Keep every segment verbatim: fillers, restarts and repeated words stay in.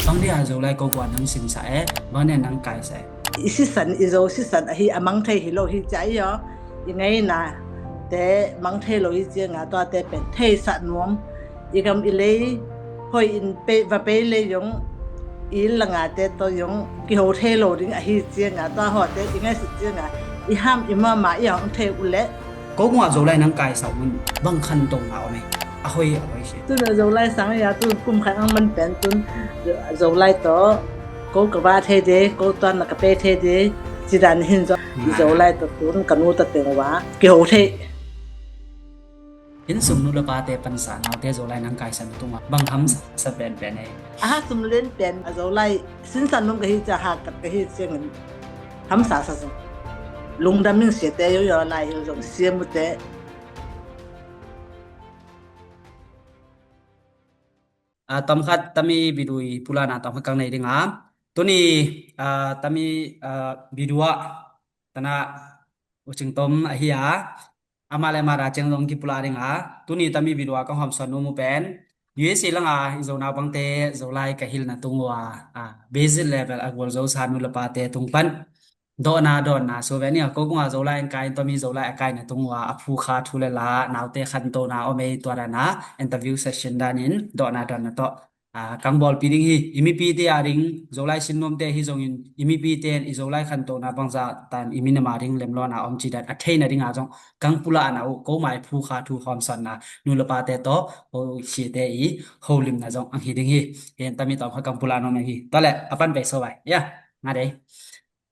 Bang dia Zolai ko kua nang sinsah e, bang dia nang kaisah e. I sisan, i Zo sisan ahi a mang thei hi lo hi cia i aw. I ngaina te mang thei lo hi cianga tuate pen theisah nuam. I gam i lei hoi in pe, va pei lei yong i langa te to yong kiho thei lo ding ahi cianga tua hawte i ngaisut cianga i ham i mama i hong thei uh leh. Ko kua Zolai nang kaisah mun bang khantohna om e. A hoi a hoi si. Tun a Zolai sang ya tun kum khat ang man pen tun Zolai to ko ka va thei de, ko tuan na ka pe thei de, cidan hin zo. Zolai to tun ka nu ta teng wa kiho thei. Inn sung nu le pate pansa naute Zolai nang kaisah na tunga bang hamsa penpen e. A ha sum len pen a Zolai sinsan num ka hi cia ha kat ka hi ciangin hamsa sa sung. Lungdam ing siate yo yo lai hil zong siamute. A, tomkhat tami bidui pulana tomkhat kang nei dinga. Tuni, a, tami, a, bidua tana ucing tom ahi a. Ama le mara ceng zong kipula dinga. Tuni tami bidua kang hom son numu pen. U S A langa i Zo naupangte Zolai ka hilna tung ua, a, basic level a gual zo sa nu le pate tung pan. Dawhna dawnna so ve nia, ko kunga Zolai an kai in tomi Zolai a kaina tung ua a phukha thu le la naute khantohna om ei tua dana interview session danin dawhna dawnna tawh, a, kang bawlpi ding hi. I mipite a ding Zolai sin nuamte hi zongin i mipite in i Zolai khantohna bangza tan i minama ding lemlawna om ci dan a theina dinga zong kang pulahna uh ko mai phukha thu hawmsawnna nu le pate tawh ho site i holimna zong ang hi ding hi. Hen tami tawm kha kang pulahna om ei hi. Tua le a pan pei so vai. Ya, nga dei.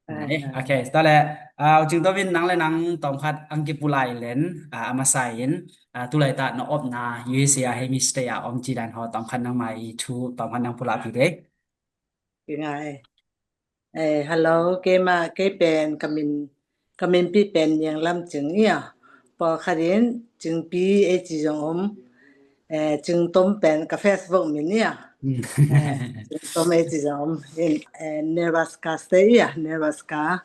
Ai, ai. Ok, tua le, a, ucing tawmin nang le nang tawmkhat ang kipulai len, a, a masa in, a, tulai ta na opna U S A a hemi stay a om ci dan ho tawmkhat nang mai thu tawmkhat nang pulahpi dei. Kingai. Eh, hello, keima, kei pen kamin, kamin pi pen Niang Lam Cing ia. Pawlkhat in Cingpi ei ci zong om. Eh, Cingtom pen ka Facebook min ia. Mm. Eh, Cingtom ei ci zong om. In, eh, Nebraska State ia, Nebraska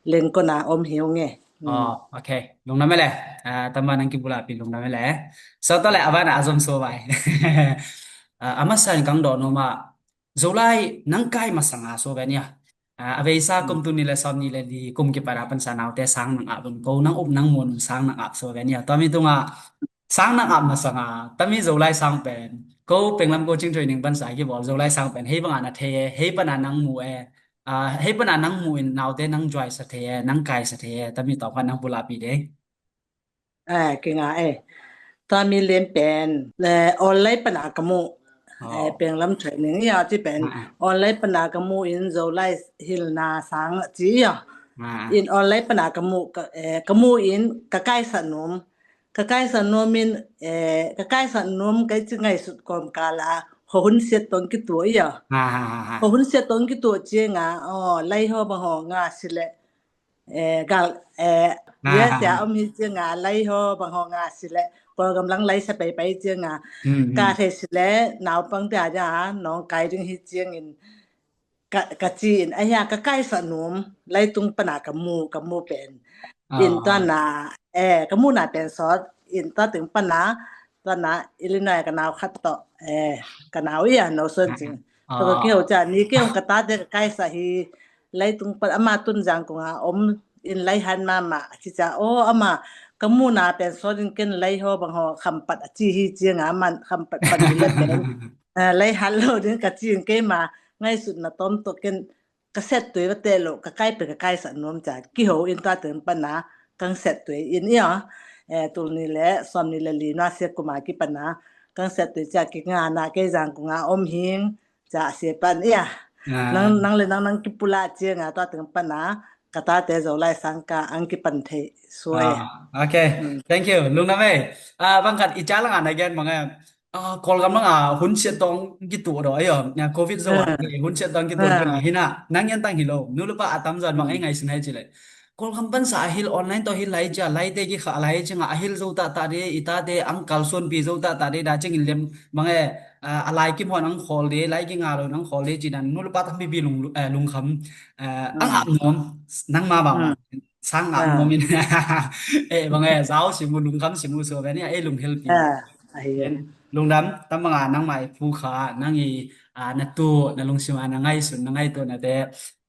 lengkona om hi ung e. Mm. Oh, ok. Lungdam e le. Ah, tama nang kipulahpi lungdam e le. So tua le a vana a zom so vai. Ah, a masa in kang dawh no ma. Zolai nang kai masanga so ve nia. A, a veisa kum tul nih le sawm nih le li kum kipat a pansa naute sang nang ap un ko nang up nang mun sang nang ap so ve nia. Tua mi tunga sang nang ap masanga tami Zolai sang pen ko penglam coaching training pansa kibawl Zolai sang pen hei banga na thei e, hei pana nang mu e. A, hei pana nang mu in naute nang juai sa thei e, nang kai sa thei e, tami tawmkhat nang pulahpi dei. Eh, kinga e. Tua mi lian pen, eh, online pana ka mu. Eh, penglam training ia ci pen. Online pana ka mu in Zolai hilna sang ci ia. In online pana ka mu, ka, eh, ka mu in ka kaisa num. Ka kaisa num in, eh, ka kaisa num kai ci ngaisut kawm kala. Ho hun siat tong kitu ia. Ho hun siat tong kitu cianga, oh, lai ho bang ho nga sile. Eh, gal, eh, ah, ya sia om hi cianga lai ho bang ho nga sile Kawlgam lang lai sa paipai cianga ka thei sile naupang tia ja nong kai ding hi ciangin ka, ka ci in ahi a ka kaisa num lai tung pana ka mu, ka mu pen in tua na, eh, ka mu na pen sawt in tua ting pana tua na Illinois ka nau khat tawh, eh, ka nau ia no son cing. Tua ka kiho cia ni kei hong ka tate ka kaisa hi. Lai tung pan ama tun zang kong a om in lai han mama a ci cia aw ama ka muna pen sawt in ken lai ho bang ho khampat a ci hi cianga man khampat pan hi le pen lai han lo ding ka ci in keima ngaisutna tom tawh ken ka set tui va teh lo ka kai pe ka kaisa nuam cia kiho in tua teng pana kang set tui in ia. Eh, tul ni le sawm ni le li nua sia kuma kipana kang set tui cia kingana kei zang kunga om hing. Ca sia pan ia. Nang, nang le nang nang kipula cianga tua teng pana ka tate Zolai sang ka ang kipan thei suai. Ah, ok. Thank you. Lungdam e. Ah, bang khat i ca langa na gen bang e. Ah, Kawlgam langa hun siat tong kitu do ayo. Nya covid zo a hun siat tong kitu do na hina. Nang yan tang hilo. Nu le pa atam zan bang e ngai sin hai cile. Kawlgam pansa a hil online tawh hil lai cia, laite kikha lai cinga a hil zo tahta de, i tate ang kalsuanpi zo tahta de, da cingin lem mange, a, a lai kim hon ang khawl de, lai kinga lo ang khawl de, cinan nu le pa tampipi lung, eh, lungkham, eh, ang ap nuam, nangma bang sang ap nuam in, eh, mange, zau simu, lungkham simu so ve ni, eh, lunghelpi. Ah, ahi. Lungdam, tam banga nangmah i phu kha, nang i, ah, na tu, na lungsim a na ngaihsun, na ngaihtuah nate,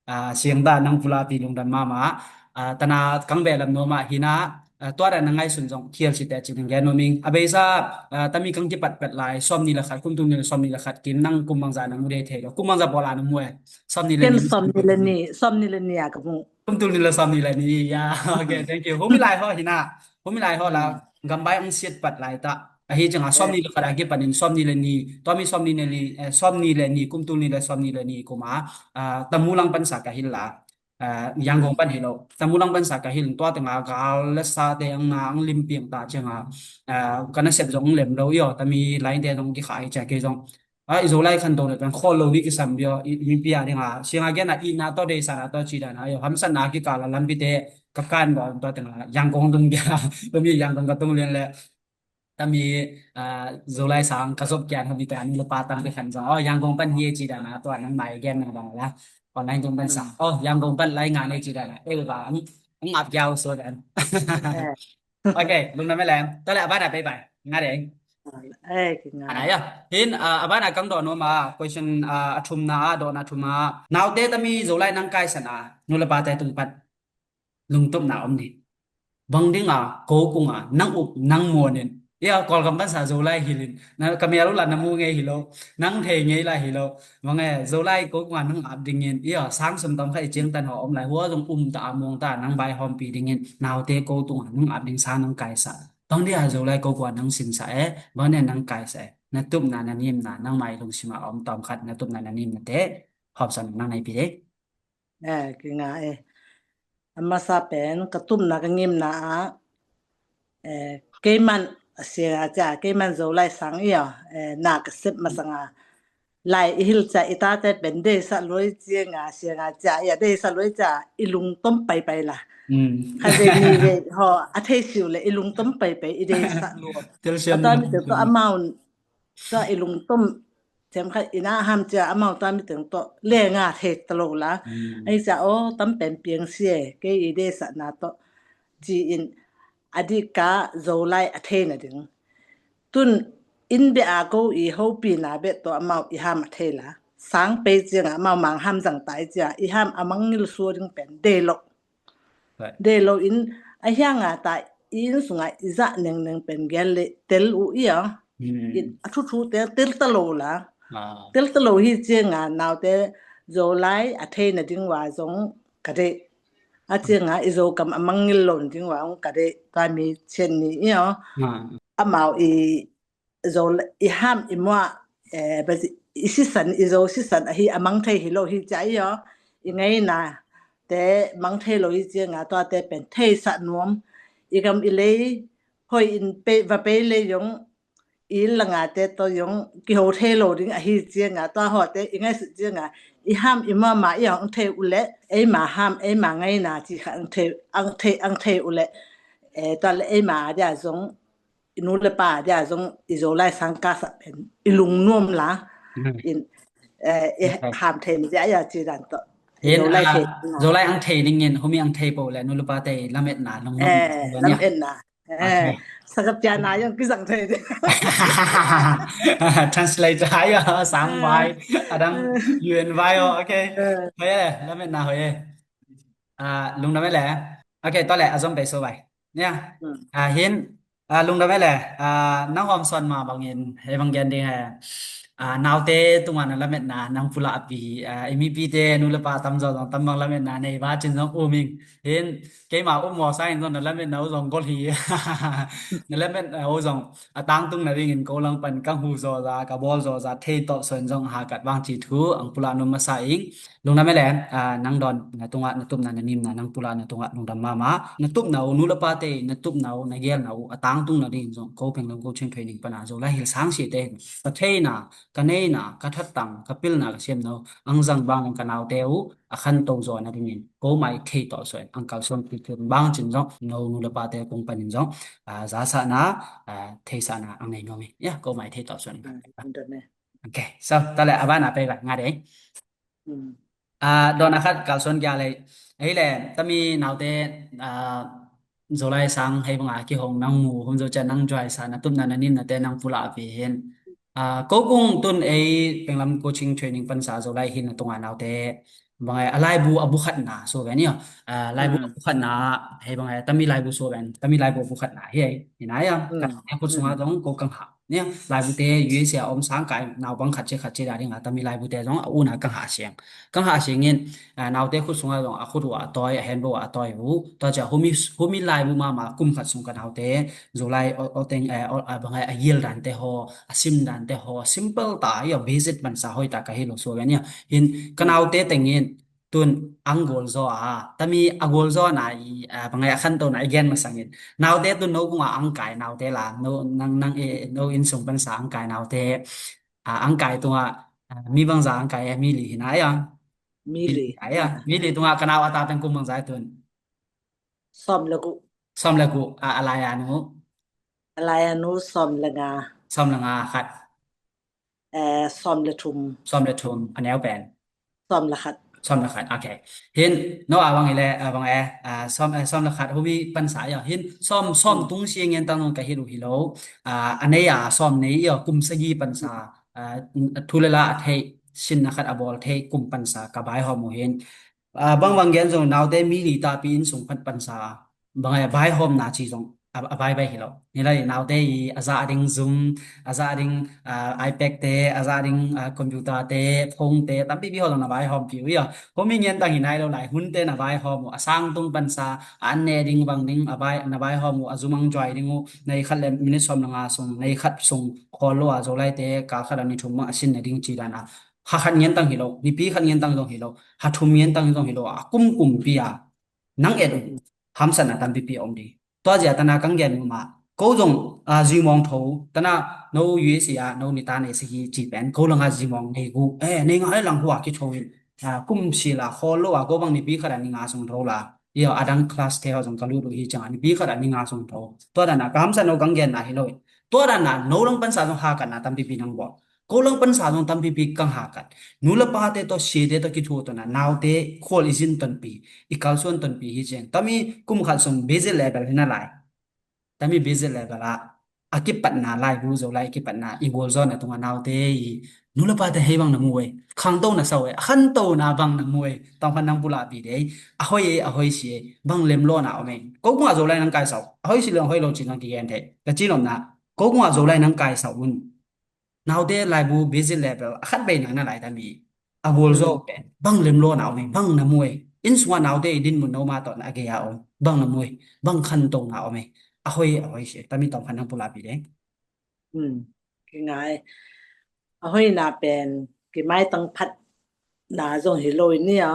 ah, siangtho nang pulakpi lungdam mahmah. Ah, tana kang beh lam nuam ah hi na, ah, tua dan na ngaihsun zong khial site ci-in gen nuam ing. A beisa, ah, tami kang kipatpat lai, sawmnih le khat, kum tul nih le sawmnih le khat kim, nang kum bangzah na mu dei thei lo. Kum bangzah pawl a na mu e? Sawmnih le nih. Sawmnih le nih, sawmnih le nih a ka mu. Kum tul nih le sawmnih le nih, ya. Ok, thank you. Humi lai haw hi na, humi lai haw la, gambai ong siat pat lai ta. Ahi cianga sawmnih le khat a kipanin sawmnih le nih, tua mi sawmnih le nih, eh, sawmnih le nih, kum tul nih le sawmnih le nih kum a, ah, Tamu lang pansa ka hil la, ah, Yangon pan hi lo. Tamu lang pansa ka hil, tua tengah gal le sa te ang na ang lim piang ta cianga, ah, ka nasep zong lem lo i aw, tami lain te zong kikhai cia kei zong. Ah, i Zolai khanto le pen khawl lo ni kisam bia, i, i mipi a dinga. Sianga gen a itna tawh deisana tawh cidana, i aw, hamsatna kikal a lampite ka kan bawn tua tengah Yangon tung bia, tami Yangon ka tung lian le. Tami, ah, Zolai sang ka zop kian hobby te a nu le pa tam te khan zong. Oh, Yangon pan hi e cidana, tua nang mai gen nang bang la. Online tung pan sang. Oh, Yangon pan lai nga ne cidana. Eh, ba, ang, ang ap kiau so dan. Ok, lungdam e leng. Tua le a ban a pei pai. Nga deng. Eh, ki nga. Ana ya. Hin, ah, a ban a kang dawn nuam a, question, ah, a thumna a, dawn a thumna a. Naute tami Zolai nang kaisan a, nu le pate tung pan lungtupna om ni. Bang dinga, ko kunga, nang up, nang muanin. Ia, Kawlgam pansa Zolai hilin. Na, ka mial uh la na mu ngei hi lo. Nang thei ngei la hi lo. Bang e, Zolai ko kunga nang ap dingin. Ia, sang sum tam kha i ciang tan haw om lai. Hua zong um ta a muang ta, nang bai hawmpi dingin. Naute ko tunga nang ap ding sang nang kaisa. Bang dia Zolai ko kunga nang sinsa e. Bang dia nang kaisa e. Na tupna na nimna, nang mai lungsima om tawm khat, na tupna na nimna te. Hawmsan nang nei pi ding. Eh, ki nga e. A masa pen, ka tupna ka ngimna ah, eh, keiman, a sia cia, keiman Zolai sang i aw, eh, na ka sep masanga. Lai i hil cia, i tate pen deisa loi cia nga, sia nga cia, i a deisa loi cia, i lungtom paipai la. Kha vei ni vei, ho, a thei siu le, i lungtom paipai, i deisa loi. Tel siam. A tua mi tel tua amount, tua i lungtom, thiam khat i na ham cia, amount tua mi teng tua, le nga thei ta lo la. Ai cia, oh, tam pen piang sia, kei i deisa na tua. Ci in, a di ka Zolai a thei na ding. Tun in be a ko i hopina be to amau i ham a thei la. Sang pei cianga amau mang ham zang tai cia i ham a mangngil sua ding pen dei lo. Dei lo in a hianga ta i inn sunga i zah nengneng pen gel le tel uh i a. In a thuthu te tel ta lo la. Tel ta lo hi cianga naute Zolai a thei na ding wa zong ka dei. A cianga i Zokam a mangngil lo na ding wa zong ka dei. Tua mi cian ni i a. Amau i Zo i ham i mua, eh, i sisan, i Zo sisan ahi a mang thei hi lo hi cia i aw. I ngaina te mang thei lo hi cianga tua te pen thei sa nuam. I gam i lei hoi in pe, va pei lei yong, i langa te to yong kiho thei lo ding ahi cianga tua ho te i ngaisut cianga i ham i mua ma i aw ang thei u le, ei ma ham, ei ma ngaina ci kha ang thei, ang thei, ang thei u le, eh, tua le ei ma dia zong i nu le pa dia zong i Zolai sang ka sa pen i lungnuam la. In, eh, i ham thei ni dia ia ci dan to. Zolai ang thei dingin, humi ang thei po le nu le pa te lametna lungnuam. Lametna. Sakap cia na yang kizang thei. Translate hai a sang vai, adang U N vai o, ok. Hoi e, lametna hoi e. Lungdam e le. Ok, to le, a zom pe so vai. Nia, ah, hin, ah, lungdam e le, ah, nang hawm sawn ma bangin, hei bang gen ding he, ah, naute tunga na lametna, nang pulakpi, ah, i mipite, nu le pa tam zaw zong, tam bang lametna, nei ba cin zong um ing. Hin, keima um maw sa in zong, na lametna uh zong gol hi. Na lametna uh zong, a tangtung na dingin ko lang pan, ka hu zaw za, ka bawl zaw za, thei tawh sawn zong ha kat bang ci thu, ang pulak num masa ing. Lungdam e le, ah, nang dawn na tungah, na tupna na nimna, nang pulak na tungah lungdam mahmah. Na tupna uh, nu le pate, na tupna uh, na gelna uh, a tangtung na ding zong, ko peng lam ko chin training pana Zolai hil sang si te, ka theina, ka neina, ka thattang, ka pilna, ka siamna uh, ang zang bang ka naute uh, a khanto zaw na dingin, ko mai thei tawh sawn, ang kalsuan pi thun bang cin zong, no nu le pate kong panin zong, ah, zasahna, ah, theisahna, ang nei nuam hi. Ya, ko mai thei tawh sawn. Ok, so, ta le, a bana pei ba, nga dei. Ah, dawn a khat kalsuan kia lei. Ei le, tami naute, ah, Zolai sang hei banga kihong nang mu, hum zo cia nang juai sa, na tupna na nimna te nang pulak a pi hin. Ko kung tun ei penglam coaching training pansa Zolai hilhna tungah naute bang a laibu a bukhatna so ven ia, laibu a bukhatna hei bang a tami laibu so ven, tami laibu a bukhatna hi ei. Hina ia ka khut sunga zong ko kang ha nia, laibute U S A om sang kai naupang khat ci khat ci da dinga tami laibute zong a una kang ha siang, kang ha siangin naute khut sunga zong a khut uh a tawi, a henbo a tawi uh. Tua cia humi laibu mama kum khat sung ka naute Zolai oteng bang a yiel dante ho, a sim dante ho, simple ta ia, basic pansa hoi ta ka hi lo so ven ia. Hin ka naute tengin tun ang gol zaw a tami a gol zaw na i bang a khanto na i gen masangin naute tun no kunga ang kai naute la no nang nang e no in sung pansa ang kai naute, ang kai tunga mi bangza ang kai e, mi li hina ia. Mi li ia, mi li tunga ka nau a ta teng kum bangza tun. Som le gu. Som le gu a, a lai a nu. A lai a nu som le nga. Som le nga khat. Som le thum. Som le thum a neu pen. Som le khat. Som le khat, okay. Hin no a bang ile bang e som le khat humi pansa ia. Hin som som tung si ngen tang ka hi lu hi lo. A nei a som nei ia kum sagi pansa thu le la a thei sinna khat a bol thei kum pansa ka bai hom uh hin. Bang bang gen zong naute mi li tapi in sung pan pansa bang a bai hom na ci zong a bai bai hi lo. Ni lai naute i a za ding zum, a za ding iPad te, a za ding computer te, phone te tampi pi ho zong na bai hom piu ia. Humi ngen tang hi nai lo lai hun te na bai hom uh a sang tung pansa a an ne ding bang ding a bai na bai hom uh a zumang joy ding uh nei khat le minute som le nga sung nei khat sung khol lo a Zolai te ka khat a ni thum bang a sin na ding ci dan a. Ha khat ngen tang hi lo, nipi khat ngen tang zong hi lo, ha thum ngen tang zong hi lo, a kum kum pi a nang et uh hamsatna tampipi a om ding. Tua zia tana kang gen mama ko zong zimawng tho tana no U S A no nita nei si hi ci pen ko langa zimawng nei gu e nei nga le lang hua ki tho in kum si la khol lo a ko bang nipi khat a ni nga sung tho la ia a dang class te ho zong ka lut uh hi cianga nipi khat a ni nga sung tho. Tua dana ka hamsat no kang genna hi lo. Tua dana no lang pansa zong ha katna tampipi nang bawl. Ko lang pansa zong tampipi kang ha kat. Nu le pate tawh siate tawh kithu tawh na naute khual i zin tonpi, i kalsuan tonpi hi ciang tami kum khat sung basic level hi na lai. Tami basic level ah a kipatna laibu Zolai kipatna i gualzawhna tungah naute i nu le pate hei bang na mu ei, khangto na sau ei, a khanto na bang na mu ei, tawngkhat nang pulahpi dei. A hoi ei, a hoi si ei, bang lemlawna om ei. Ko kungah Zolai nang kaisau a hoi si lo, a hoi lo ci nang kigen thei ka ci lomna. Ko kungah Zolai nang kaisau un. Naute laibu basic level a khat bei nang na lai tami a gualzawh pen bang lemlawna om ei, bang na mu ei. Inn sungah naute i dinmun no ma tawh na a gei a om bang na mu ei, bang khantona om ei. A hoi a hoi si tami tawngkhat nang pulahpi dei. Kingai a hoina pen kimaitang phat na zong hi lo i nia.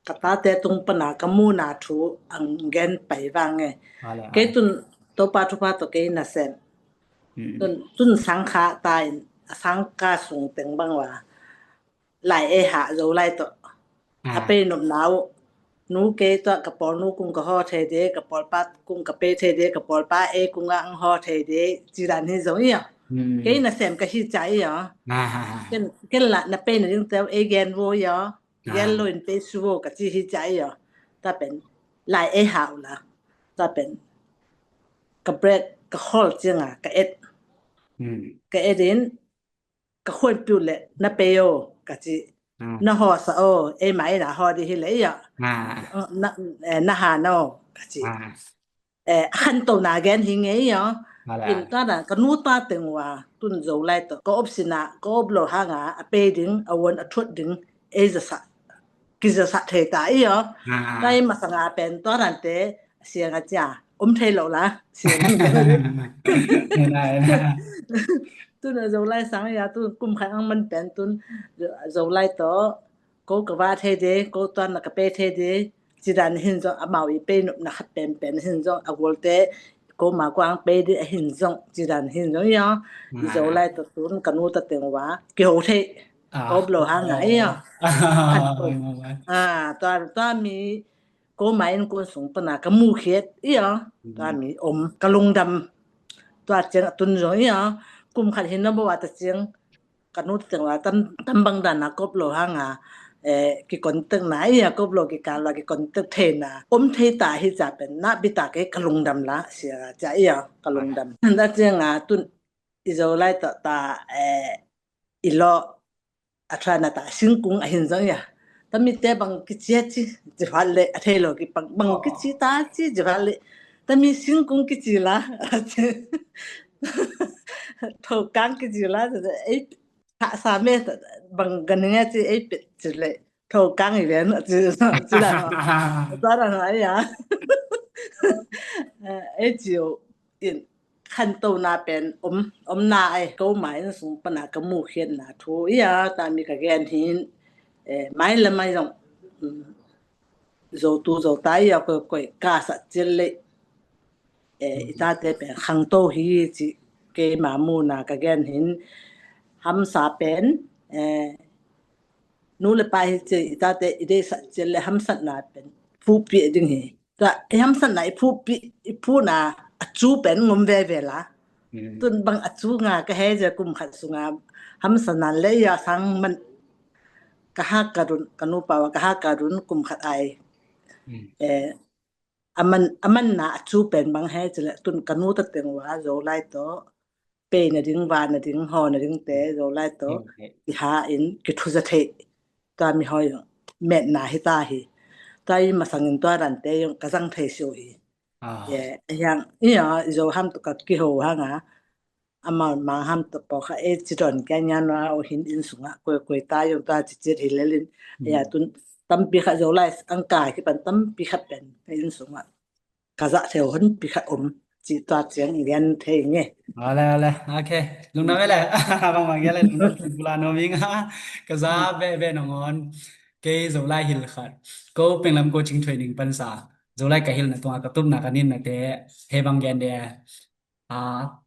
Ka tate tung pana ka muna thu ang gen pai vang e. Kei tun Topa thupha tawh kei nasem. Tun sangkha ta in a sangkha sung teng bang wa lai ei ha Zolai tawh a pei nopna uh. Nu kei tuah ka pawl nu kung ka haw thei de, ka pawl pa kung ka pei thei de, ka pawl pa ei kung ah ang haw thei de. Ci dan hi zong ia. Kei nasem ka hi ca ia. Ken lah na pei na ding teu ei gen vo ia. Gen lo in pei su vo ka ci hi ca ia. Tua pen lai ei ha uh la. Tua pen ka break ka hol cianga ka et. Ka et in ka khuan piu le na pei o ka ci. Na haw sa o, ei mai na haw di hi le ia. Na ha na o ka ci. A khanto na gen hi ngei ia. In tua dan ka nu tua teng wa tun Zolai tawh ka op sina ka op lo hanga a pei ding a won a thuat ding ei zasa kizasa thei ta ia. Kai masanga pen tua dante sianga cia om thei lo la. Tun a Zolai sang ia tun kum khat ang man pen tun Zolai tawh ko ka va thei de, ko tuan na ka pei thei de. Ci dan hin zong amau i pei nopna khat penpen hin zong a gualte ko ma kuang pei de a hin zong ci dan hin zong ia. I Zolai tawh tun ka nu ta teng wa kiho thei. Op lo hanga ia. Tua mi ko ma in kun sung pana ka mu khiat ia. Tua mi om ka lungdam. Tua ciang a tun zong ia kum khat hin na bo a ta ciang ka nu teng la tam bang dan a kop lo hanga ki contact na ia kop lo ki kal la ki contact thei na om thei ta hi ca pen na bita ke ka lungdam la sia ca ia ka lungdam. Da ciang a tun i Zolai tawh ta, eh, i lawh a thuana ta singkung a hin zong ia. Tami te bang kici a ci, ci phat le a thei lo kibang, bang kici ta ci, ci phat le tami singkung kici la, a ci. Thokang kici la, ei, thasa me, bang ganing a ci, ei pet ci le. Thokang i ven, a ci, ci la, a ci la, a ia. Eh, ei ci uh in, khantona pen om, omna ai, ko mai in sung pana ka mu khiatna thu ia, tami ka gen hin, eh, mai le mai zong, um, Zotu Zota ia koi koi ka sa cil le, eh, i tate pen khangto hi ci, keima muna ka gen hin, hamsa pen, eh, nu le pa hi ci, i tate i deihsak cil le hamsatna pen phuhpih ding hi. Tua i hamsatna i phuhpih, i phuhna a cu pen ngom veve la. Tun bang a cu nga ka he zia kum khat sunga hamsatna le ia sang man ka hak ka run, ka nupa wa ka hak ka run kum khat ai. Eh, a man, a manna a cu pen bang he ci le tun ka nu ta teng wa Zolai tawh peina ding, vana ding, hawna ding te Zolai tawh i ha in kithuza thei. Tua mi hoi metna hi ta hi. Tua i masangin tua rante yong ka zang thei sio hi. Ia, hiang, ia, Zo ham tu ka kiho hanga. Amau mang ham tu pawh kha e ci don kia nya nua uh hin inn sunga koi koi ta yong tua ci cit hi lelin. Ia tun tampi kha Zolai ang kai kipan tampi kha pen ka inn sunga ka zah theu honpi khat om cih tua ciang i lian thei nge. Ole, ole. Ok. Lungdam e le. Bang bang e le lungdam pula no ming ha. Ka za be be nongon. Kei Zolai hil khat. Ko penglam coaching training pansa. Zolai ka hilna tunga ka tupna ka ninna te. He bang gen de. A,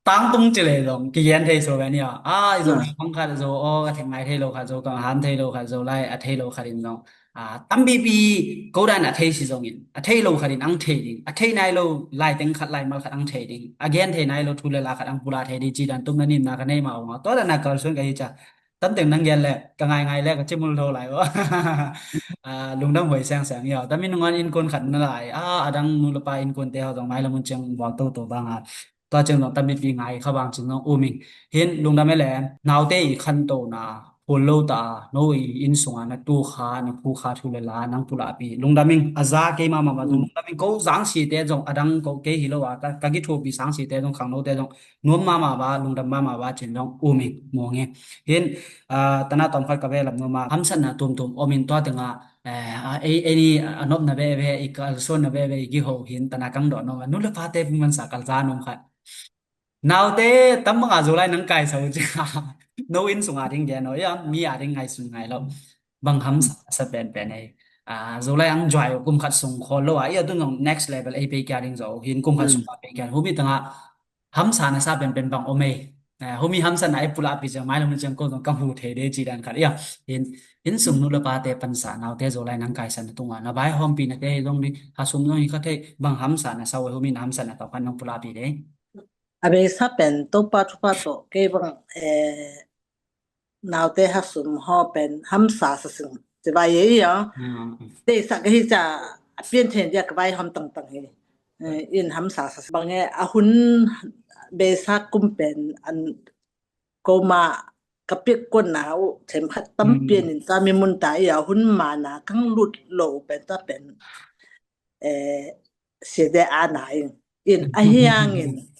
tangtung ci le zong kigen thei so ve nia. A, i Zolai bang khat zo aw ka thei ngai thei lo khat zo ka han thei lo khat Zolai a thei lo khat in zong. A, tampipi ko dan a thei si zongin a thei lo khat in ang thei ding, a thei nai lo lai teng khat lai mal khat ang thei ding, a gen thei nai lo thu le la khat ang pula thei ding ci dan tum na nim na ka nei ma ong a tua dan a kalsuan ka hi ca. Tamteng nang gen le ka ngai ngai le ka cimul tho lai aw. A, lungdam huai seng seng ia tami nungan in kun khat na lai a, a dang nu le pa in kun te ho zong mai la mun ciang bual to to bang a. Tua ciang zong tampipi ngai kha bang cin zong um ing. Hin lungdam e le naute i khantona phul lo ta a no i inn sunga na tu kha na phu kha thu le la nang pulahpi lungdam ing a za kei mama ma lungdam ing ko zang si te zong a dang ko kei hi lo a ka, ka kithupi sang si te zong khang lo te zong nuam mama ba lungdam mama ba cin zong um ing mong e. Hin, a, tana tom khat ka ve lam nuam a hamsatna tum tum om in tua tenga, eh, a, ei, ei ni a nopna ve ve i kalsuanna ve ve i kiho hin tana kang dawh nuam a nu le pa te pung man sa kal za nuam khat. Naute tam banga Zolai nang kaisa uh cia no inn sunga ding gen aw ia mi a ding ngai sun ngai lo bang hamsa sa pen pen ei. A, Zolai ang joy kum khat sung khol lo a ia tun zong next level ei pei kia ding zo hin kum khat sung a pei kia humi tanga hamsa na sa pen pen bang om ei. A, humi hamsa na ei pulahpi ciang mai lo mun ciang ko zong ka hmu thei de ci dan khat ia hin inn sung nu le pa te pansa naute Zolai nang kaisa na tunga na bai hawmpi na te zong ding ha sum zong hi kha thei bang hamsa na sa uh humi na hamsa na tau khan nang pulahpi de. A beisa pen Topa thupha tawh kei bang, eh, naute ha sum haw pen hamsa sa sing ci vai ei ia. Beisa ka hi ca a pian then dia ka vai hawm tangtang hi. Eh, in hamsa sa sing bang e a hun beisa kum pen an koma ka piak kuanna uh them khat tam pian in tami mun ta ia hun mana kang lut lo pen ta pen. Eh, siate a na ing in a hiangin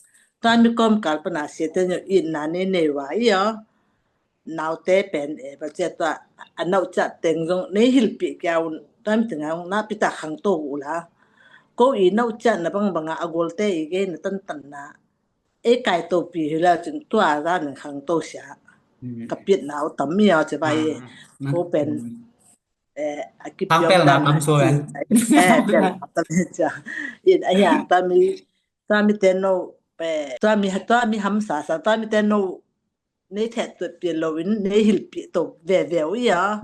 tua mi kawmkal pana siate nyo in na nei nei wa ia naute pen e ba cia tua a nauh cia teng zong nei hilpih kia un tua mi tenga na pita khangto ula ko i nauh cia na bang banga a golte i gei na tantan na ei kai topi hi la cin tua za ning khangto sia ka pit nau tam mi a ci ba i ko pen eh, a ki piang pel na tam so eh pel na tam cia in a hiang tami tami te no pe tami tami hamsa sa tami te no nei thet tu pi lo in nei hil pi to ve ve u ia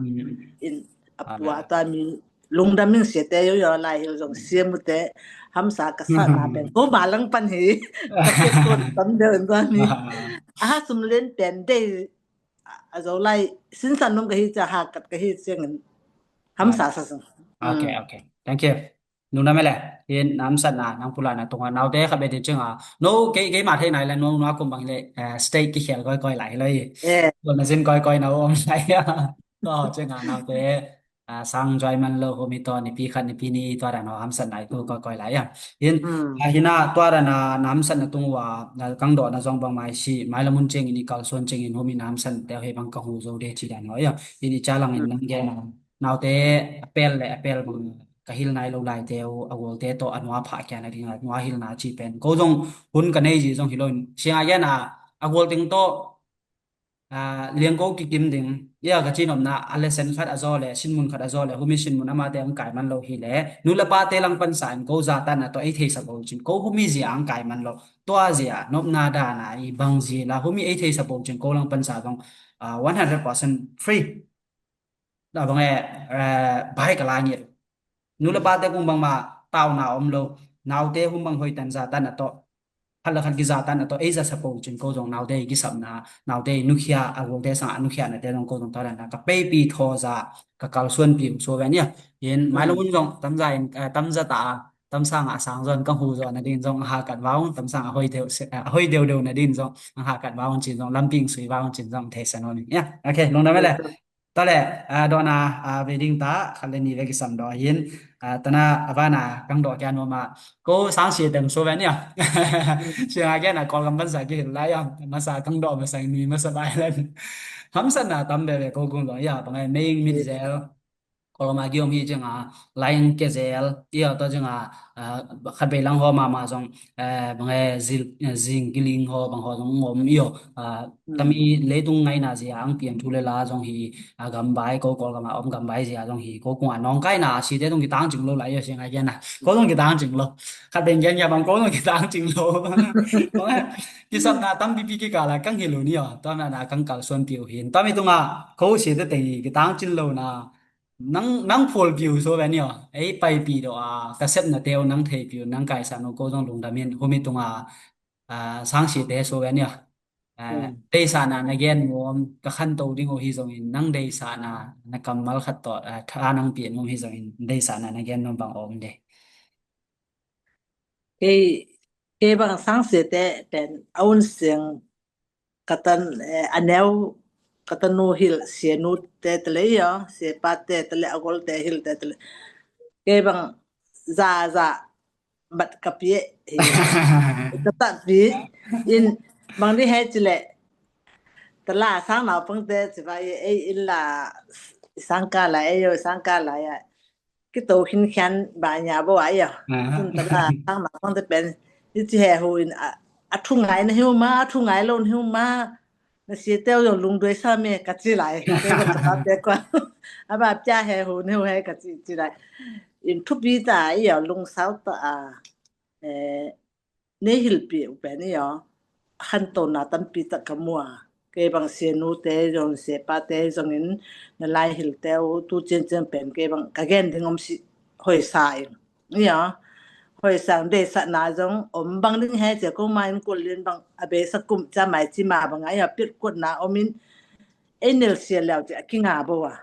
in a pua tami lungdam ing siate yo yo lai hil zong siam u te hamsa ka sa na pen ko ba lang pan hi ka ke ko tam de in tami a ha sum len pen de a zo lai sin san nung ka hi cia ha kat ka hi ciangin hamsa sa sung. Ok, ok. Thank you. Nuna mele, in namsatna nang pulana tunga naute kha beti chinga. No, kei, kei ma thei nai le no, no kum bang le, eh, state ki khel koi koi lai lo i. Eh. Ko na zin koi koi na om lai. To chinga naute, ah, sang joy man lo humi to nipi khat nipi ni to da no hamsatna i tu koi koi lai ya. In, ah, hina to da na namsatna tung wa, na kang do na zong bang mai si, mai lamun ching in i kalsuan ching in humi namsat te he bang ka hu zo de chi da no ya. In i cha lang in nang ge na. Naute a pel le a pel bang ka hil nai lo lai teu a gual te to a nua pha kia na ding a nua hil na chi pen. Ko zong hun ka nei zi zong hi lo in. Sia gen a a gual ting to, ah, liang ko kikim ding. Ia ka chin omna a lesen khat a zo le, sinmun khat a zo le, humi sinmun ama te ang kai man lo hi le. Nu le pa te lang pan sa in ko za tan a to ei thei sa bo chin. Ko humi zia ang kai man lo. Tua zia nopna dana i bang zi la humi ei thei sa bo chin ko lang pan sa zong, ah, one hundred percent free. Na bang e, eh, bai ka la ngir. Nu le pa te kung bang ma tau na om lo. Naute hum bang hoi tan za tan a to. Hal la khat ki za tan a to. Ei za sa po chin ko zong naute ki sap na. Naute nukhia a gol te sang a nukhia na te zong ko zong tau dan na. Ka pei pi tho za ka kalsuan pi so ve nia. Yen mai lo mun zong tam za in, eh, tam za ta. Tam sang a sang zon ka hu zon na din zong ha kat vau. Tam sang a hoi deu se, a hoi deu deu na din zong. Ha kat vau chin zong. Lamping sui vau chin zong. Thei sa no ni. Ya, okay, lung da me le. Tale, ah, dona, ah, ve ding ta, khat le ni ve kisam do hin, ah, tana avana kang do kia no ma, ko sang si teng so ve nia. Sia kia na kol kam ban sa ki hil lai ya, masa kang do masa ni masa bai lan. Hamsatna tam ve ve ko kung do ya, pangai mei mit zel. Koloma giom hi jeng a, lain ke zel, ia to jeng a, ah, khat bei lang ho ma ma zong, eh, bang e zil, eh, zing kiling ho bang ho zong ngom io, ah, tami leitung ngaina zia ang pian thu le la zong hi, ah, gambai ko kol gama om gambai zia zong hi ko kung a nong kai na si te tung kitang jing lo lai io si ngai gen na ko zong kitang jing lo khat beng gen ya bang ko zong kitang jing lo. Kisam na tam pipi ki kala kang hi lo ni io to na na kang kal suan piu hin to mi tunga ko si te teng hi kitang jing lo na. Nang, nang phual piu so ve ni aw. Ei pai pi do a, ka sep na teu nang thei piu nang kai sa no ko zong lungdam in humi tunga, a, sang si te so ve ni aw. A, dei sa na na gen nuam ka khan to ding o hi zong in nang dei sa na na kammal khat to, a, tha nang pi nuam hi zong in dei sa na na gen nuam bang om de. Kei, kei bang sang si te pen a un seng katan, eh, a neu, katan nu hil, sia nu te tele io, sia pa te tele, a gol te hil te tele. Kei bang za, za, mat ka pi, eh, ka ta pi, in, bang di he chile, tala sang nau pang te, chiva, eh, in la, sang ka la, eh, io, sang ka la, ya. Kito khin khian ba nya bo a ia. Sun tala sang na kong te pen. Iti he hu in a thu ngai na hiu ma, a thu ngai lo na hiu ma. Na si teo yo lung doi sa me ka chi lai. Te ko ta te ko. A ba pia he hu na hiu he ka chi chi lai. In thu pi ta ia lung sau ta a. Eh, nei hilpih uh pen i aw, a khantona tampi tak ka mu a. Kei bang sia nu te zong, sia pa te zongin na lai hil te uh tu ciancian pen kei bang ka gen ding om si hoisa in. I aw, hoisa in deisakna zong om bang ding he cia ko ma in kul lin bang a beisa kum ca mai ci ma bang a i aw pit kutna om in ei nel sia leu ci a kinga bo a.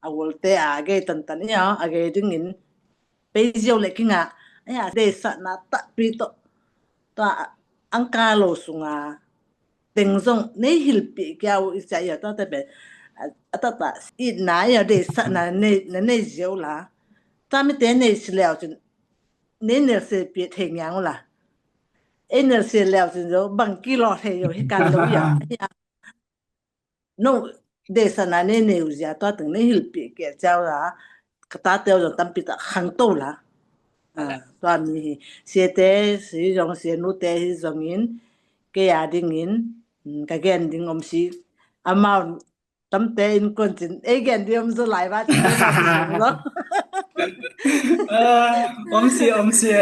A gol te a gei tantan i aw, a gei dingin pei ziau le kinga. Aya, deisakna takpi tawh. Tua angka lo sunga teng zong nei hilpih kia uh i cia ia tua te pen. A tata itna ia deisakna nei, na nei ziau la. Tua mite nei si leu cin. Nei nel se pih thei ngiang uh la. Ei nel se leu cin zo bang kilo thei yo hi kan lo ia. No, deisakna nei nei uh zia tua teng nei hilpih keh ciau la, ka tate uh zong tampi tak khangto la. Ah, tua mi hi, siate hi zong, sia nute hi zongin, kei a dingin, mm, ka gen ding om si, amau tamte in kon cin, ei gen ding om zo lai va cin, lo. Ah, om si, om si.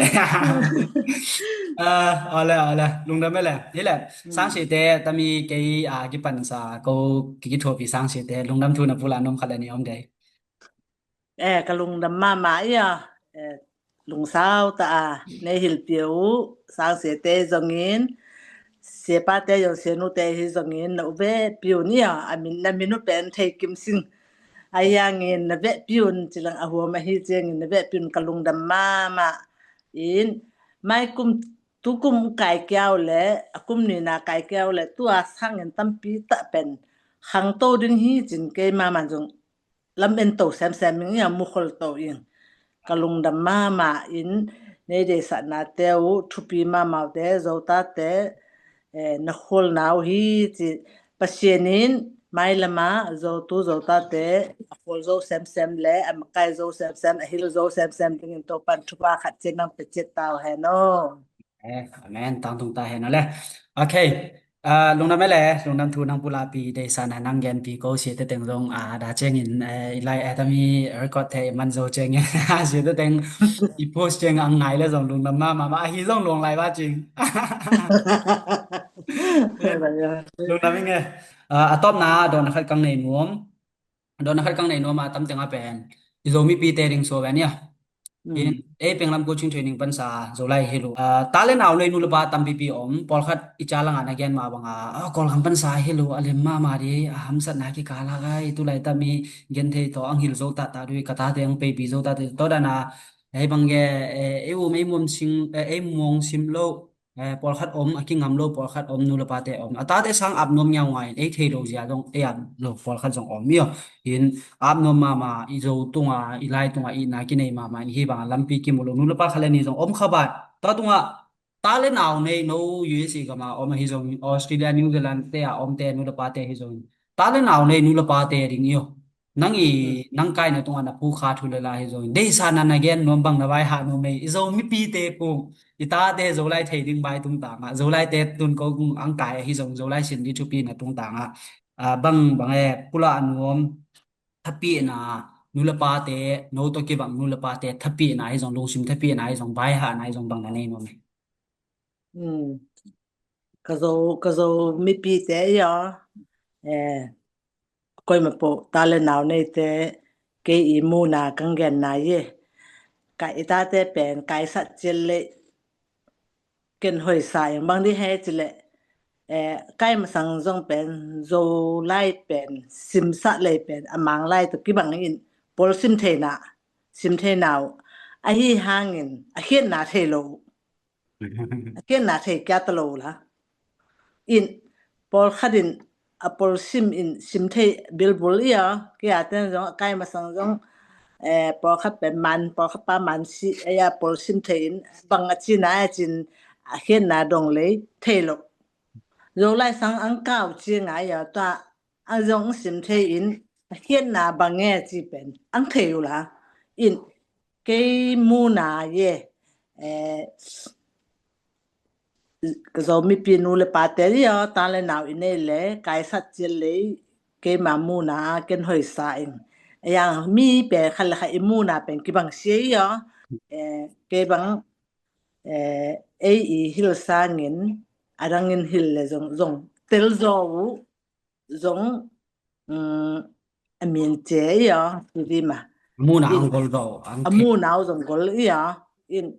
Ah, ole, ole. Lungdam ele. Hile, sang si te, tami kei, ah, kipan sa, ko, ki kithuapi sang si te, lungdam thu na pula nom khat le ni om dei. Eh, ka lungdam mama ia. Eh, lungsau ta a, nei hilpih uh, sang si te zongin, sia pa te zong sia nu te hi zongin, na uve piu ni a, a min, na min u pen thei kim sing. Ahi hangin na vehpi un, ci leng a huam ahi ciangin na vehpi un ka lungdam mahmah. In, mai kum, tu kum kai kiau le, a kum nihna kai kiau le, tua sangin tampi tah pen khangto ding hi cin kei mahmah zong lam en to semsem ing, ia mukhol to ing. Ka lungdam mahmah in, nei deihsaknate uh thupi mahmah uh te, Zotate, eh, na kholna uh hi ci. Pasian in mailama Zotu Zotate a khol zo semsem le a makai zo semsem, a hil zo semsem dingin Topan thupha khat ciat nang pe ciat ta uh hen aw. Eh, amen. Tangtung ta hen aw le. Ok. Ah, lungdam e le, lungdam thu nang pulakpi, deihsakna nang genpi ko, siate teng zong, ah, da ciangin, eh, i lai, eh, tami record thei man zo ciangin, siate teng i post ciang ang ngai le zong lungdam mahmah, ahi zong luang lai va cing. Lungdam ing e. Ah, a tawpna, dawhna khat kang nei nuam. Dawhna khat kang nei nuam a, tam teng a pen i Zo mipite ding suak ve nia. In, ei penglam coaching training pansa Zolai hi lo. Ah, talent a nei nu le pa tampipi om, pawlkhat i ca langah na gen mah banga, ah, Kawlgam pansa hi lo, a lem mahmah di, a hamsatna kikal a gai, tu laitak mi gen thei tawh, ang hil zo taktak dui, ka tate ang peipi zo taktak dui, tua dana, hei bang ge, eh, ei um, ei muam sing, eh, ei muang sim lo, eh, pawlkhat om, a kingam lo pawlkhat om, nu le pate om. A tate sang ap nuam ngiaungai in, ei thei lo zia zong, ei ap lo pawlkhat zong om. Io, in ap nuam mahmah, i Zo tunga, i lai tunga, i na kinei mahmah, in hi banga lampi kimu lo, nu le pa khat le ni zong om kha bai. Tua tunga, talent a nei, no U S A gama om ahi zong, Australia, New Zealand te a om te, nu le pate hi zong. Talent a nei, nu le pate ding io. Nang i, nang kaina tungah na pukha thu le la hi zong. Deihsakna na gen nuam bang na vai ha nuam ei. I Zo mipite kung. I tate Zolai thei ding bai tungtangah. Zolaite tun ko kung ang kai ahi zong. Zolai sin di thupi na tungtangah. Ah, bang, bang e, pulak nuam. Thapina, nu le pate, no tawh kibang nu le pate, thapina hi zong, lungsim thapina hi zong, vai hana hi zong, bang na nei nuam ei. Hmm. Ka Zo, ka Zo mipite io. Eh, koima po, talent a neite, kei i muna kang genna ie. Ka i tate pen, kai sat cil le, ken hoisa ing bang di he cile, eh, kai masang zong pen, Zolai pen, simsah lei pen, a Mang lai tawh kibang in, pawl sim theina, sim theina uh. Ahi hangin, a khiatna thei lo uh. A khiatna thei kia ta lo la. In, pawlkhat in, a pawl sim in, sim thei bilbul ia, kia ten zong, a kai masang zong, eh, pawlkhat pen man, pawlkhat pa man si, ia pawl sim thei in, bang a cina a cin, a khiatna dong lei, thei lo. Zolai sang ang kau ci ngai ia, tua, a zong sim thei in, a khiatna bang e ci pen, ang thei uh la. In, kei muna ie, eh, ka Zo mipi nu le pate io, talent a i nei le, kai sat cil lei, keima muna, ken hoisa ing. Yang mi pen khat le khat i muna pen kibang sia io, eh, kei bang, eh, ei i hil sangin, a dangin hil le zong, zong, tel zo uh, zong, um, a min ce io, ti di ma. Muna ang gol zo, ang a muna zong gol io, in,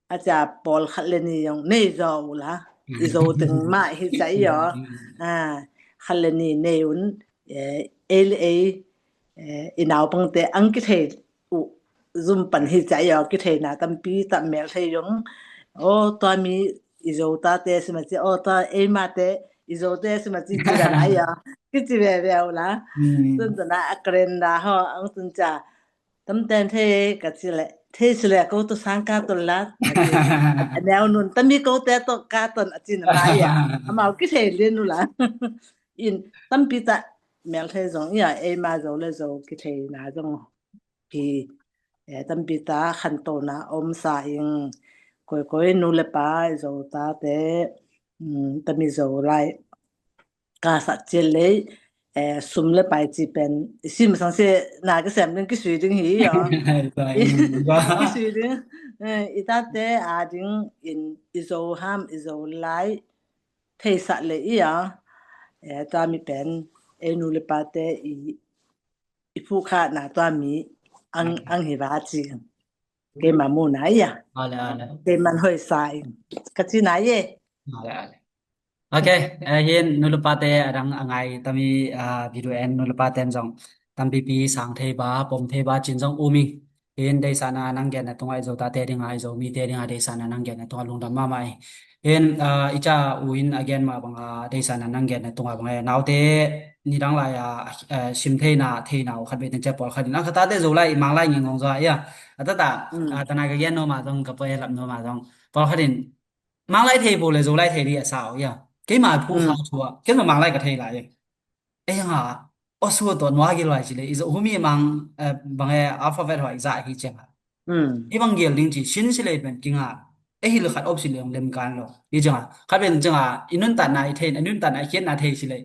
a ca pawlkhat le ni zong nei zo uh la, i Zo teng mah hi ca io, ah, khat le ni nei un, eh, ei le ei, eh, i naupangte ang kithei uh, zum pan hi ca io, kitheina tampi tah mel thei zong, aw, tua mi i Zo tate si ma ci, aw, tua ei mate i Zote si ma ci ci dan a io, kici veve uh la. Tun tana a calendar ho, ang tun ca, tamten thei ka ci le, thei si le ko tu sang ka ton la, a neu nun tami ko te to ka ton a cin a io. Amau kithei lin uh la. In tampi tah mel thei zong ia, ei ma Zo le Zo kitheina zong hi, eh, tampi tah khantona om sa ing, koikoi nu le pa i Zotate, um, tami Zolai ka sat cil lei, eh, sum le pai ci pen, i sim sang se na kisem ding kisui ding hi io. Kisui ding, eh, i tate a ding in i Zo ham, i Zolai, thei sat le io, eh, tua mi pen, ei nu le pate i, i phukhana tua mi ang, ang hi va ci. Keima muna ia. Ale, ale. Keiman hoisa ing. Ka cina ie. Ale, ale. Ok, eh, hin nu le pate a dang a ngai tami, ah, video en nu le pate zong. tampipi sang thei ba, pom thei ba cin zong um ing. Hin deihsakna nang genna tungah i Zotate dinga, i Zomite dinga deihsakna nang genna tungah lungdam mahmah ing. Hin, ah, i ca u in a gen mah banga deihsakna nang genna tungah banga naute nidang lai-a, ah, sim theina, theina uh khat vei teng ciah pawlkhat in a khatate Zolai i Manglai ngingong zaw a ia. A tata, ah, tana ka gen nuam a zong, ka poi a lap nuam a zong pawlkhat in Manglai thei po le Zolai thei ding a sa uh ia. Keima phu kha thua, keima Manglai ka thei lai ia. Ei hanga, aw sua tawh nua gil lai ci le, i Zo humi mang, eh, bang e alphabet hua i za hi cianga. I bang gil ding ci, sin si le pen kinga. Ei hil khat op si le ong lem kan lo. Hi cianga, khat pen cianga, i nuntatna i thei, i nuntatna i khiatna thei si le.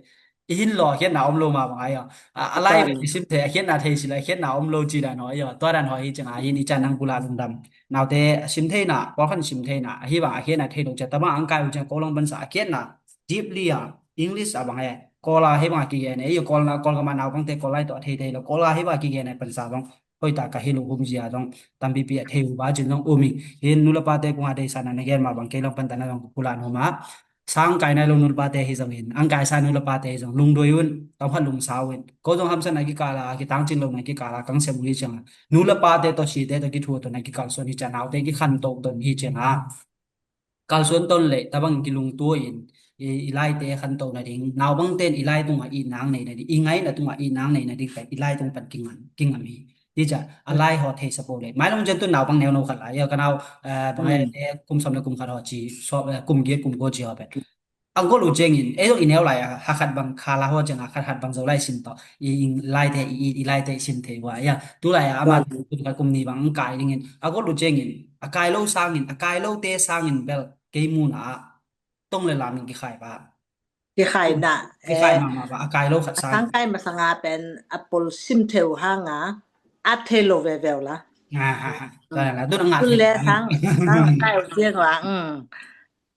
I hin lo, a khiatna om lo ma bang ai aw. A, a lai pen i sim thei, a khiatna thei si le, a khiatna om lo ci dan hua ai aw. Tua dan hua hi cianga, hin i can nang pula lungdam. Naute a sim theina, pawlkhat sim theina, ahi bang a khiatna thei lo cia, tabang ang kai u cianga, ko lang bansa a khiatna. Deeply a, English a bang e, Kawl a hei bang a kigen e, ei Kawl na, Kawl gam a naupangte Kawl lai tawh a thei thei lo, Kawl a hei bang a kigen e, pansa zong hoih tak ka hi lo hum zia zong tampipi a thei uh ba cin zong um ing. Hin nu le pate kung a deihsakna na gen mah bang kei lam pan tana zong ka pulak nuam a. Sang kai nai lo nu le pate hi zongin, ang kaisa nu le pate hi zong lungdoi un, tam khat lungsa un. Ko zong hamsatna kikal a, kitangcin lona kikal a kang sem uh hi cianga, nu le pate tawh site tawh kithuah tawh na kikalsuan hi cianga, naute kikhanto tawh hi cianga. Kalsuan ton le tabang kilungtua in i, i laite khanto nading, naubangte in i lai tungah itna ang nei nading, i ngaina tungah itna ang nei nading pen i lai tung pan kingam, kingam hi. Hi cia a lai haw thei sapo le, mailong cian tu naupang neu no khat lai ia, ka nau, eh, bang e, kum sawm le kum khat haw ci, sawm, eh, kum giat kum kua ci haw pen ang ko lu ciangin, ei zong i neu lai a, ha khat bang kha la haw cianga, khat khat bang Zolai sim tawh i, i laite i, i, i laite i sim thei ua ia. Tu lai a ama kum khat kum ni bang ang kai dingin a ko lu ciangin, a kai lo sangin, a kai lote sangin bel kei muna ah tong le lam in kikhai ba. Kikhai na, kikhai eh, mahmah ba, a kai lo khat a sang. Sang kai masanga pen a pol sim theu hanga, a thei lo veveu la. Ah, ah, ah. Tua la, dun a ngah thei le la. Sang, sang kai u ciang la, mm.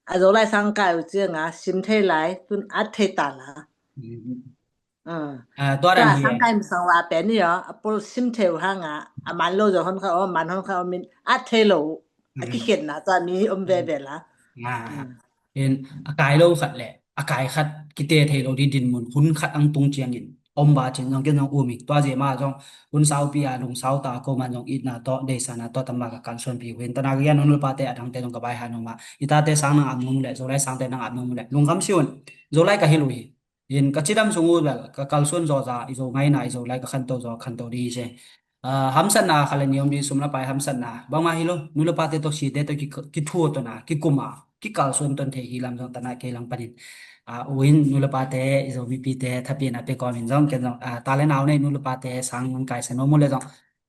A Zolai sang kai u cianga, sim thei lai, tun a thei ta la. Mm. Ah, tua dan hi. Sang kai masang la pen ni aw, a pol sim theu hanga, a man lo zo hon kha aw, man hon kha aw min, a thei lo. A kikhiatna tua mi om veve la. In a kai lo khat le a kai khat kite thei lo di dinmun hun khat ang tung ciangin om ba cin zong ken zong um ing. Tua zia ma zong hun saupi a lungsau ta ko man zong itna tawh deihsakna tawh tamba ka kalsuanpi uh in. Tana ka gen nu le pate a dangte zong ka bai ha nuam a, i tate sang nang ap nuam uh le, Zolai sangte nang ap nuam uh le lungkham si un. Zolai ka hi lo hi. In ka cidam sung uh bel ka kalsuan zawza, i Zo ngaina, i Zolai ka khanto zaw, khanto di hi se. Ah, hamsatna kha le ni om di, sum le pai hamsatna bangmah hi lo, nu le pate tawh site tawh ki, kithuah tawh na, kikum a, kikalsuan ton thei hi lam zong tana kei lang panin. Ah, u in nu le pate, i Zo mipite thapiakna pia kawmin zong ken zong, ah, ta le nau nei nu le pate sang nang kaisa nuam uh le zong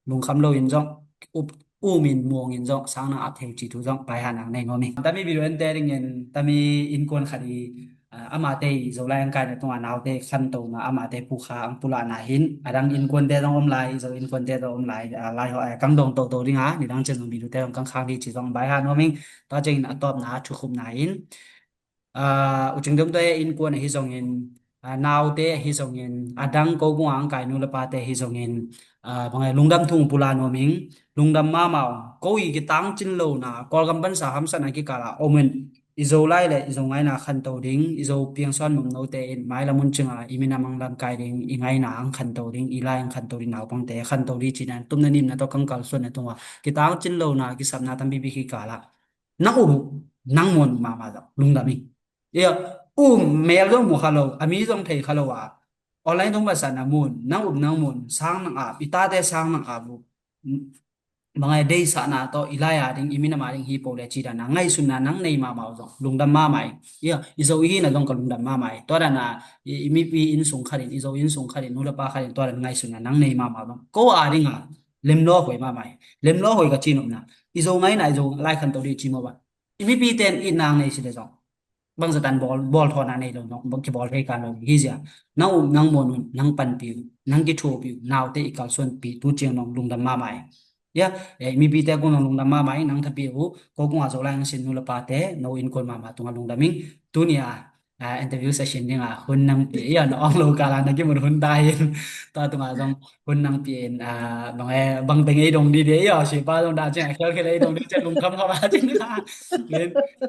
lungkham lo in zong, up, um in muang in zong, sang nang ap thei uh ci thu zong pai ha nang nei nuam ing. Tami video ente dingin, tami innkuan khat i, ah, amate i Zolai ang kaina tungah naute khanto na, amate pukha ang pulakna hin, a dang innkuante zong om lai, i Zo innkuante zong om lai, ah, lai haw, eh, kang dong toto dinga, nidang cian zong video te zong kang khang di ci zong bai ha nuam ing. Tua ciangin a tawpna, thukhupna in, ah, u Cing Dom te innkuan ahi zongin, ah, naute ahi zongin, a dang ko kung ang kai nu le pate ahi zongin, ah, bang e lungdam thu pula nuam ing, lungdam mahmah ung. Ko i kitangcin lona, Kawlgam bansa hamsatna kikal a om in, i Zolai le i Zo ngaina khanto ding, i Zo piangsuan mumnote in mailam un cinga, i minam ang lamkai ding, i ngaina ang khanto ding, i lai ang khanto ding, naupangte khanto ding cina, tumna nimna tawh kang kalsuanna tungah kitangcin lona, kisapna tampipi kikal a nang um, nang muan mahmah zong lungdam ing. Ia, um, mel zong mu kha lo, a mi zong thei kha lo a, online zong masa na mun, nang um nang mun, sang nang ap, i tate sang nang ap uh. Bang e deihsakna tawh i lai a ding, i minam a ding hi po le ci dan a ngaihsutna nang nei mahmah uh zong lungdam mahmah ing. Ia, i Zo i hina zong ka lungdam mahmah ing. Tua dan a, i, i mipi inn sung khat in, i Zo inn sung khat in, nu le pa khat in, tua dan ngaihsutna nang nei mahmah uh zong ko a ding a lemlawhuai mahmah ing. Lemlawhuai ka ci nopna, i Zo ngaina, i Zo lai khanto ding ci maw ba. I mipite in itna ang nei si le zong bangzah tan bawl, bawl thawn a nei lo, nong, bang kibawl thei kan lo hi zia. Nang um, nang muan un, nang panpih uh, nang kithuahpih uh, naute i kalsuanpih, tu ciang nong lungdam mahmah ing. Ia, eh, mipite kung nong lungdam mahmah ing, nang thapiak uh, ko kung a Zolai ang sin nu le pate, no innkuan mahmah tungah lungdam ing. Tuni a, ah, interview session ding ah hun nang pi, i an ong lo kala na kimun hun ta hin. Tua tungah zong hun nang pi in, ah, bang e, bang teng ei dong di de, i aw, sipa zong dah cin a khelkhel ei dong di cin lungkham kham a cin.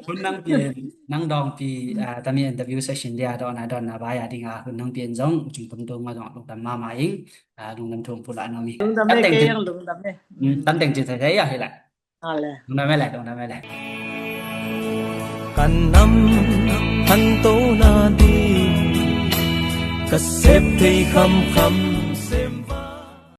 Hun nang pi in, nang dawng pi, ah, tami interview session dia dawna dawna bai a ding ah hun nang pi in zong cing tum tum ma zong lungdam mama ing, ah, lungdam thum pulak no mi. Lungdam e, kei ang lungdam e. Tan teng cin thei thei a hi la. Lungdam e le, lungdam e le. Kan nam han to na ding ka sep thei kham kham.